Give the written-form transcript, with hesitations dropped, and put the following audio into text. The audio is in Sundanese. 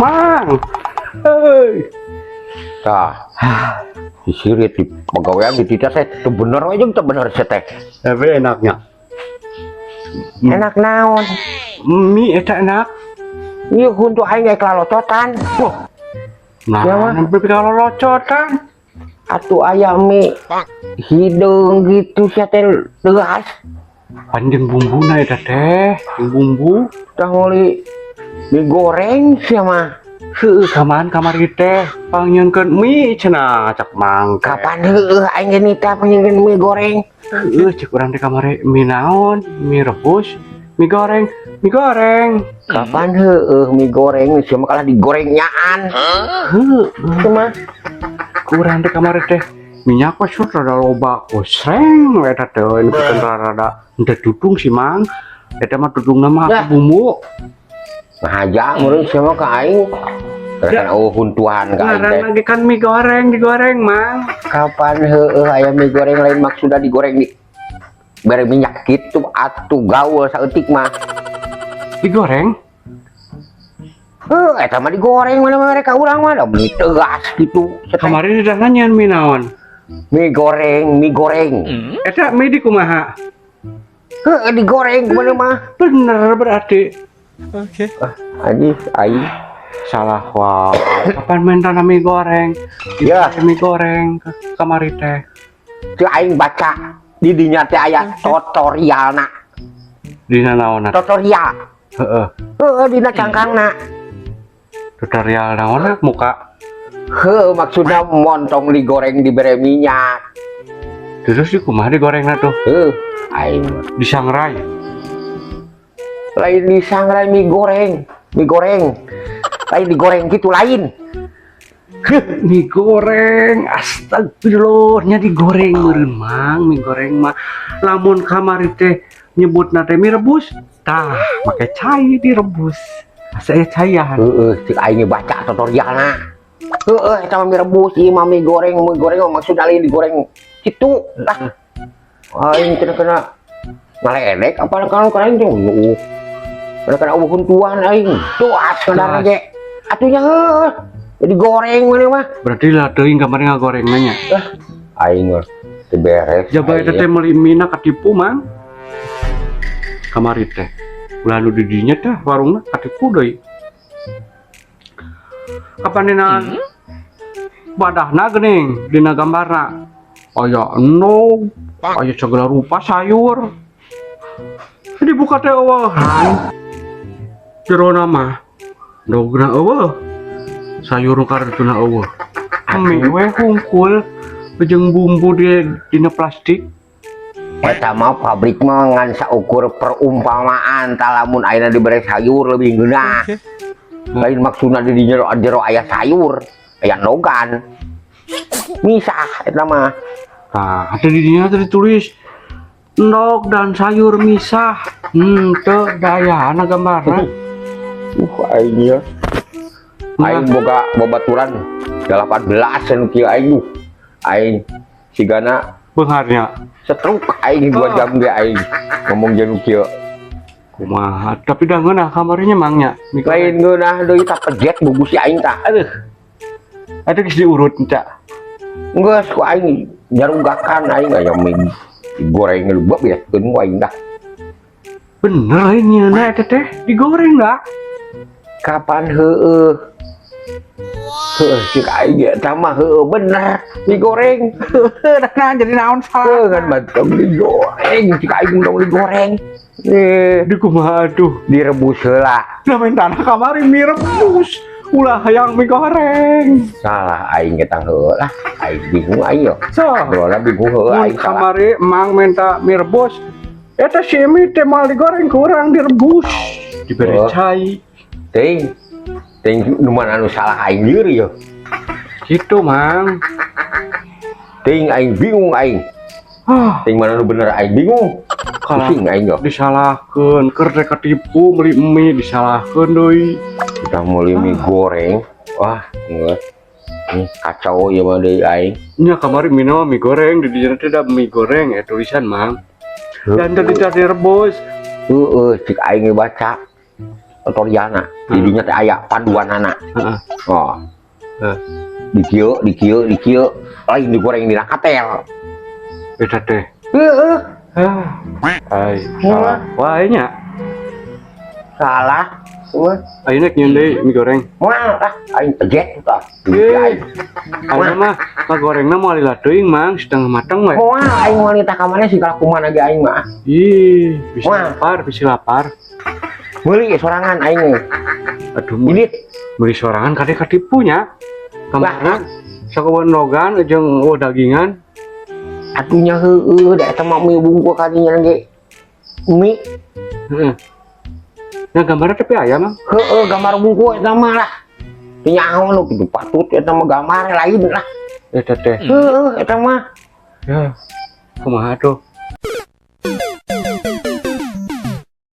Mang. Heuy. Tah. Disirit di pegawaian di tita teh teu bener we jeung teu bener sia teh. Tapi enaknya. Enak naon? Mie eta enak. Ieu huntu aing ge lalocotan. Wah. Nah, Ya, mah. Sampai kalau locotan. Atuh aya mie hideung gitu sia teh teuas. Panjang bumbuna eta teh, jeung bumbu. Tah meuli mie goreng sia mah. Heueuh, kaman kamari teh pangnyieunkeun mie cenah cak Mang teh. Kapan heueuh aing ge nitah pangnyieunkeun mie goreng? Heueuh, cek urang teh kamari mie naon? Mie rebus, mie goreng, mie goreng. Kapan heueuh mie goreng sia mah kalah digoreng nyaan. Heueuh, Itu mah ku urang teh kamari teh minyak we sur rada loba kosreng we eta teh nu pikeun rada henteu tutung si Mang. Eta mah tutungna mah Dah. Bumbu. Ngahaja meureun sia mah ka aing. Karena oh huntuan ka aing teh. Ngaranna ge kan mie goreng digoreng, Mang. Kapan heueuh aya mie goreng lain maksudna digoreng di bere minyak gitu atuh gaul saeutik mah. Digoreng? Heuh, eta mah digoreng mana mereka urang mah da beli tegas gitu. Kamari udah nanyaan mie naon? Mie goreng, mie goreng. Eta mie di kumaha? Heuh, digoreng kumaha mah. Bener berarti. Anjing aing. Salah wah. Kapan minta mie goreng? Ya. Mie goreng ke kamari teh. Teu aing baca di dinya teh aya tutorialna. Dina naonna? Tutorial. Heeh. Heueuh, dina cangkangna. Tutorial naonna muka. Heuh, maksudna montong digoreng dibere minyak. Terus di kumaha digorengna tuh? Heuh, aing mah. Disangrai. Lain disangrai mie goreng, mie goreng. Lain digoreng gitu lain. Mie goreng, astagfirullah, nya digoreng meureun, Mang, mie goreng mah. Lamun kamari teh nyebutna teh mie rebus, tah make cai direbus. Asa aya caian. Heeh, cek aing ge baca tutorialna. Heeh, eta mah mie rebus, ieu mah mie goreng mah maksudna lain digoreng kitu. Lah. Aing kena-kena ngaledek apa kalau aing teh. Kena-kena huntuan aing. Tuas kana ge. Atunya heueuh. Digoreng mana mah. Berarti lah teuing kamari ngagorengna nya. Aing mah teu beres. Jaba eta aing teh meuli mie na katipu, Mang. Kamari teh. Ulah nu di dinya teh warungna katipu deui. Kapan dina wadahna geuning dina gambarna. Aya endog, aya segala rupa sayur. Dibuka teh eueuhan. Jerona mah endogna eueuh. Sayur nu karituna eueuh. Mie we hungkul jeung bumbu di dina plastik. Eta mah pabrik mah ngan saukur perumpamaan, tah lamun ayeuna dibere sayur lebih ngeunah. Lain maksudna di jero jero aya sayur, aya endogan. Misah eta mah. Nah, ada di dinya teh ditulis endog dan sayur misah. Teu dayana gambarna. Aing ya. Aing boga babaturan 18 anu kieu aing duh. Aing sigana Beungharnya. Stroke aing 2 Oh. jam ge aing ngomong jeung nu kieu. Kumaha? Tapi dah ngeunah kamarinya, Mang, nya. Mie goreng. Lain ngeunah deui, tah pejet gugus si aing tah. Aduh. Eta geus diurut enca. Geus ku aing nyarugakan aing aya mie digoreng lu bereskeun ku aing dah. Bener lain nyeuna eta teh digoreng dah. Kapan heueuh? Heueuh, cek aing ge eta mah heueuh bener digoreng. Nah, jadi naon Heueuh salah? Kan bantong digoreng, cek aing tong digoreng. Eh, Di kumaha aduh. Direbus heula. Nah, mentana kamari mie rebus. Ulah hayang mie goreng. Salah aing eta heueuh lah. Aing bingung aing yo. So, Soalnya bingung heueuh mun aing salah. Kamari Mang minta mie rebus. Eta si mie teh moal digoreng, kurang direbus. Diberi Oh. cai. Ting. Ting nu mana anu salah aing lieur yo. Gitu, Mang. Ting aing bingung aing. Ah, Ting mana nu bener aing bingung. Kalah Pusing aing yo. Disalahkeun keur teh ketipu meuli mie disalahkeun deui. Udah meuli mie goreng. Wah, geus. Ini kacau ya mah deui aing. Nya kamari mie mah mie goreng di dieu teh da mie goreng tulisan, Mang. Dan tadi tadi direbus. Heeh, cek aing ge baca. Tutorialna. Di dinya teh aya panduanana. Oh. Di kieu, di kieu, di kieu, lain digoreng dina katel. Eta teh. Heeh. Ah. Ai, salah. Wah, nya. Salah. Wah, Ayeuna nyieun deui mie goreng. Moal ah, aing pejet tah. Eh. Aing. Ayeuna mah ngagorengna moal lila teuing, Mang, setengah mateng we. Moal aing moal nitah ka maneh, segala kumaha ge aing mah. Ih, bisa Wah. Lapar, bisa lapar. Meuli sorangan aing. Aduh, Ini meuli sorangan kade katipu nya. Kamarna sakoban logan jeung oh dagingan. Atuh nya heueuh, da eta mah mie bungkus kadinya ge. Mie. Heeh. Nah, gambarnya tapi aya, Mang. Heueuh, gambar bungkus eta mah lah. Teu nyaho nu kitu patut eta mah gambar lain lah. Eta teh. Heueuh, eta mah. Ya. Kumaha tuh?